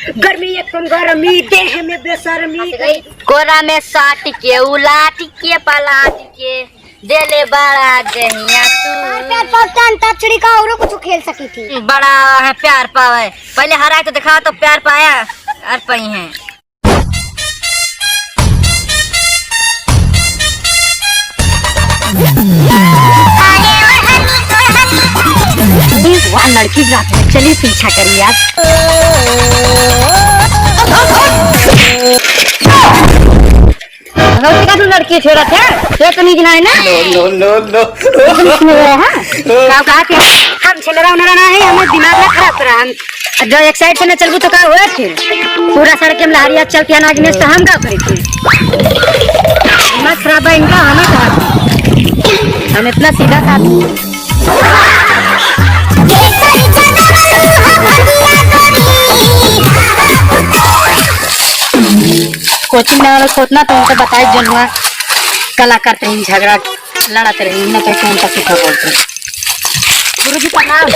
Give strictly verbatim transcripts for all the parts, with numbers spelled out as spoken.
गर्मी एक कम गरमी, देह में बेशर्मी। कोरा में साट के, उलाट के, पलाट के, देले बड़ा देहिया तू। प्यार पाव के अंताक्षरी का औरो कुछ खेल सकी थी। बड़ा है प्यार पावे, पहले हराए तो दिखाओ तो प्यार पाया और पई है। वाह, लड़की के रात में चली पीछा करी यार। भगवती का तू लड़की छेड़त है, ये तो नीक ना है ना? No, no, no, no। ये तो नीक नहीं है, हाँ? का कहा कि हम छेलरा उनरा ना है, हमें दिमाग ना खराब करा। हम जो एक साइड से न चलबू तो का होए फिर? पूरा सड़क में लहरिया चलती है नागिनेश, तो हम का करी फिर? दिमाग खराब है इनका, हमें का? हम इतना सीधा साधा। कोचिंग ना वाला खोतना तो उनका बताई जनुआ कला करते रही, झगड़ा लड़त रही, ना तो कौन सा सीखा बोलते। गुरुजी प्रणाम।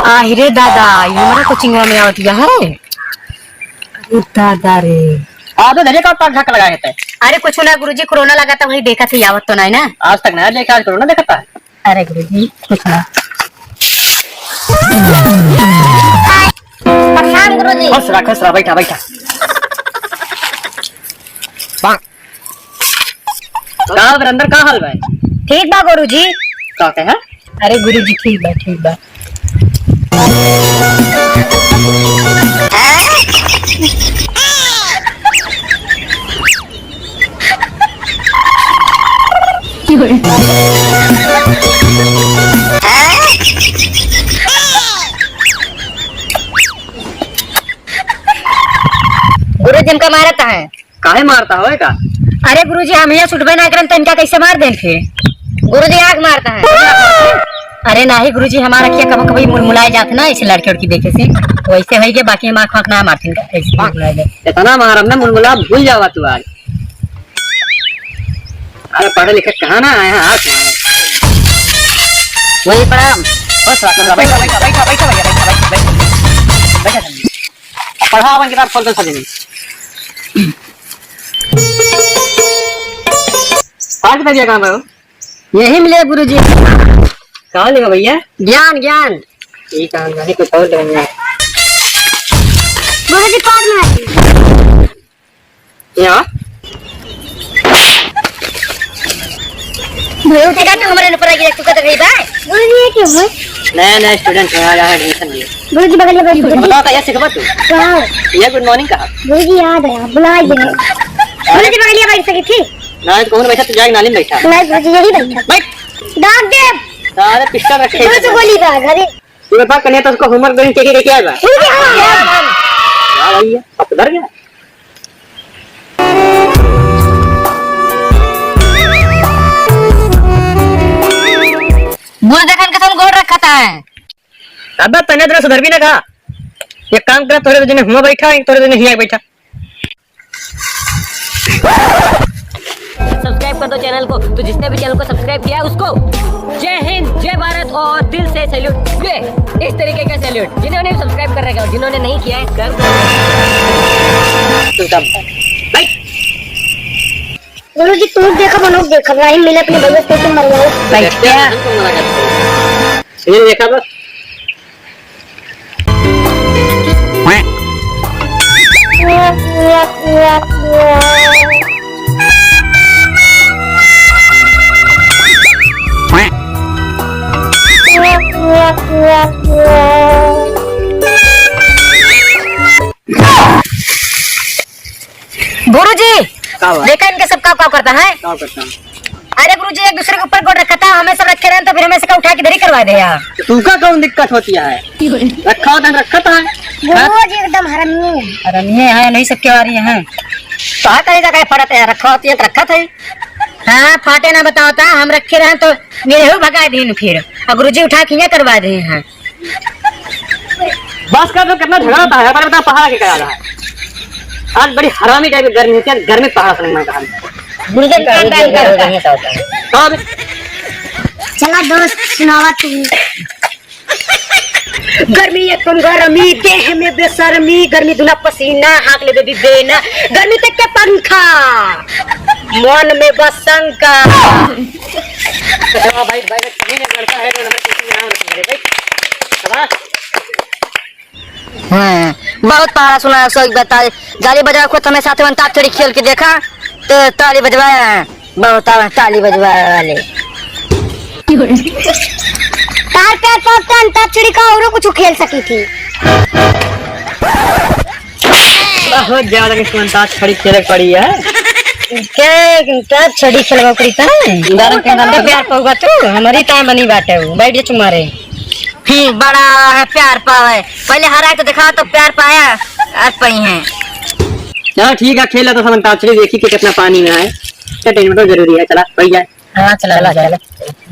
आहि रे दादा, ई हमरा कोचिंगवा में आवत है। अरे दादा रे। आप तो धरिया का पाक ढक लगाए थे। अरे कुछ ना गुरुजी, कोरोना लगा था, वही देखा था, आवत तो नहीं ना। आज तक ना देखा, आज कोरोना देखा था। अरे गुरुजी, कुछ ना। प्रणाम गुरुजी। खुश रह, खुश रह, बैठा, बैठा। का वीरेंद्र, का हाल बा? ठीक बा गुरुजी। का कहे? अरे गुरुजी, ठीक बा, ठीक बा। गुरुजी, हमका मारत है। काहे मारता हो का? अरे गुरुजी, हम यहाँ छुटबे ना करन तो इनका कैसे मार देन फिर? गुरुजी, आँख मारता है। अरे नाही गुरुजी, हमार अँखिया कभी कभी मुलमुलाए जात ना, ऐसे लड़की उड़की देखे से वैसे होई के, बाकी हम आँख वाँख ना मारते इनका, ऐसे मुलमुलाए जात। इतना मार हमने मुलमुला भूल जावा तू आज। अरे पढ़े लिखे कहाँ ना आए हैं, आँख मारे। वही पढ़ा। बस, बस, बस, बैठा, बैठा, बैठा, बैठा, बैठा, बैठा, बैठा, बैठा, बैठा। पढ़ा अपन किताब खोल के सजनी। पाठ कर दिया काम है वो? यही मिले गुरुजी। कहाँ लेगा भैया? ज्ञान, ज्ञान। ठीक है, नहीं कुछ और लेंगे। गुरुजी, पाठ में आती है। यहाँ? भैया, तेरा तो हमारे ऊपर आ गया, तू कत गई बा? गुरुजी, ये क्यों है? नया, नया student है, आया है admission लिए। गुरुजी, बगलिया बैठ, गुरुजी। बताओ, कैसे खबर तू? वाह। ये good morning कहा? गुरुजी, याद है, बुला ही देंगे। अरे? गुरुजी, बगलिया बैठ सकी थी? ना, तो कौन बैठा, तू जाके नाली में बैठा। नहीं, गुरुजी, यही बैठा। बैठ। दाब दे। सारे pistol रखे हैं। गुरुजी, गोली बाज, अरे। तू बता, कन्या तो उसको homework देने के लिए क्या हुआ? गुरुजी, हाँ। हाँ, भाई, अब सुधर गया। बुढ़ देखन के तुम गोड़ रखता है। अबे तने तेरा सुधर भी ना कहा। एक काम कर, तोरे जने हुआ बैठा, एक तोरे जने हिया बैठा। Subscribe कर दो channel को। तो जिसने भी channel को subscribe किया है उसको जय हिंद, जय भारत और दिल से salute। ये इस तरीके का salute। जिन्होंने भी subscribe कर रखा है, जिन्होंने नहीं किया है, कर दो। तू सब बैठ। गुरुजी, तू देखा, मनो देखा, राही मिले अपने भैया से, तुम मरवाओ। बैठ क्या? ये देखा बस। गुरुजी, का बा? देखा इनके सब का, का करता है? का करता है? अरे गुरुजी, एक दूसरे के ऊपर गोड़ रखा था, हमें सब रखे रहन तो फिर हमें सबका उठा के इधर ही करवा दे यार। तुमका कौन दिक्कत होती है? रखा होता है, रखा था। गुरुजी एकदम हरामी है। हरामी है, नहीं सबके वारी है। तो हाँ, कहीं जगह फटत है, रखा होती है तो रखा था ही। हाँ, फाटे ना बताओ ता, हम रखे रहन तो मेरे हो भगा दीन फिर। और गुरुजी उठा के यहाँ करवा दे हैं। बस कर दो, कितना झगड़ा होता है, पहले बताओ पहाड़ा के क्या हाल है? आज बड़ी हरामी टाइप की गर्मी होती है, गर्मी पहाड़ा समझ में आता है। गुरुजी, काम टाइम का होता है। तो अब चला दोस्त, सुनावा तू। गर्मी एक कम गरमी, देह में बेसरमी, गर्मी दुना पसीना, हाँक ले बेबी बेना, गर्मी तक के पंखा, मन में बस शंका। अच्छा भाई, भाई, भाई, ये लड़का है, तो नंबर किसी नाम रख ले, भाई। शाबाश। हाँ, बहुत पहाड़ा सुना है, सही बताए। गाली बजावे खुद हमें साथ में अंताक्षरी खेल के देखा, तो ताली बजवाए हैं। बहुत आवे ताली बजवाए वाले। तार के तो अंताक्षरी का औरो कुछ खेल सकी थी। बहुत ज्यादा किस्म अंताक्षरी खेले पड़ी है। के अंताक्षरी खेलवा पड़ी था? उदाहरण के अंदर प्यार पौगा तू, हमारी तान बनी बाटे हो। बैठ जा चुमारे। फिर बड़ा है प्यार पावे, पहले हरा के तो दिखावा तो प्यार पाया, आज पाई हैं। चलो ठीक है, खेल ला तो सब अंताक्षरी, देखी कि कितना पानी में है, entertainment तो जरूरी है। चला भैया। हाँ, चला, चला, चला।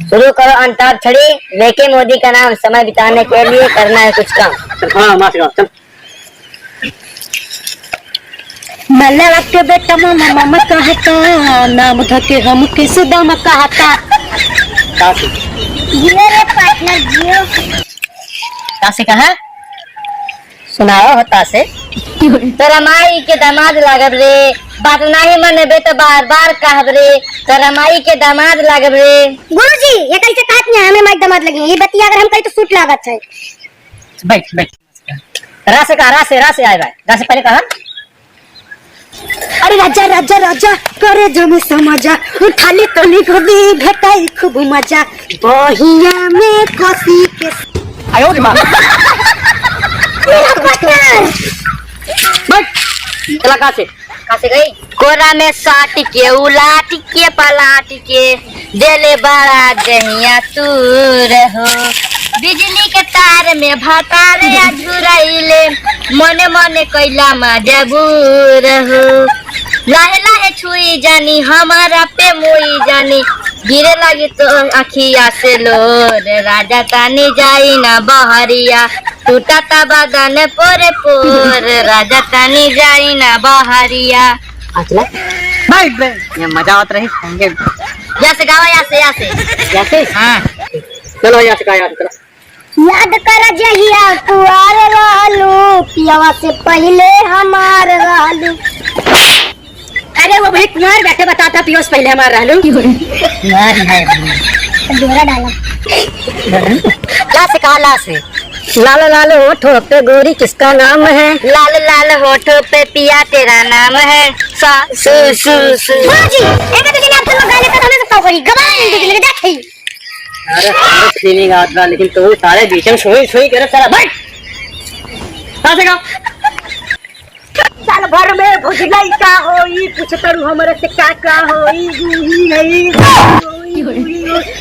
शुरू करो अंताक्षरी, लेके मोदी का नाम, समय बिताने के लिए करना है कुछ काम। हाँ, मार चल। मलवा के बेटा मामा मामा कहता, नाम धके हमके सुदामा कहता। का से? जियो रे partner, जियो। का से कहा? सुनाओ होता से। तोरा माई के दामाद लागब रे, बात नाही मनबे तो बार बार कहब रे, तोरा माई के दामाद लागब रे। गुरुजी, ये कैसे कहत नहीं हमें माई दामाद लगे, ये बतिया अगर हम कही तो सूट लागत है। बैठ, बैठ। रा से कहा, रा से, रा से आए भाई। रा से पहले कहा। अरे राजा, राजा, राजा, करे जमे समझा, उठाली तनी गोदी, भेटाई खूब मजा, बहिया में कसी के। आयो रे माँ। मेरा partner। बैठ। चला कहाँ से? कहाँ से गई? कोरा में साट के, उलाट के, पलाट के, देले बड़ा दहिया तूर हो। बिजली के तार में भतारे अझुरैले, मने मने कैला मजबूर हो। लाहे लाहे छुई जानी, हमारा पे मुई जानी, गिरे लगी तो अखिया से लोर। राजा तानी जाई ना बहरिया, टूटा ता बदन पोरे पोर। राजा तानी जाई ना बहरिया। अच्छा, भाई, भाई, ये मजा आवत रही, संगे। या से गावा, या से, या से। या से? हाँ। चलो, या से का याद करो। याद कर जहिया कुआर रहलू, पियवा से पहिले हमार रहलू। अरे वो भाई कुमार बैठे बताता, पियो से पहिले हमार रहलू। कुमार है। डोरा डाला। ला से कहा, ला से। लाल लाल होठों पे गोरी किसका नाम है? लाल लाल होठों पे पिया तेरा नाम है। सा, सु, सु, सु। बाबूजी, एक दूसरे ने आप लोग गाने का हमें तो करी, गवा एक दूसरे के देख ही। अरे, हमरे feeling आवत बा, लेकिन तू सारे बीच में सुई, सुई करे, साला बैठ। कहाँ से गाओ? साल भर में भुजलई का होई, पूछ तरू हमरे से का का होई, गुही नहीं, गुही, गुही, गुही।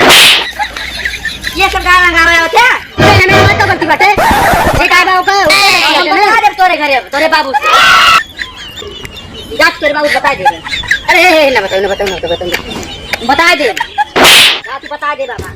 ये सब गाना गा रहे हो क्या? नहीं, नहीं, मैं तो गलती बाटे। ये का बा, ओका, ओका, बता दे तोरे घरे, तोरे बाबू से। जा तोरे बाबू बता दे। अरे, हे, हे, ना बताओ, ना बताओ, ना बताओ, बताओ। बता दे। जा तू बता दे बाबा।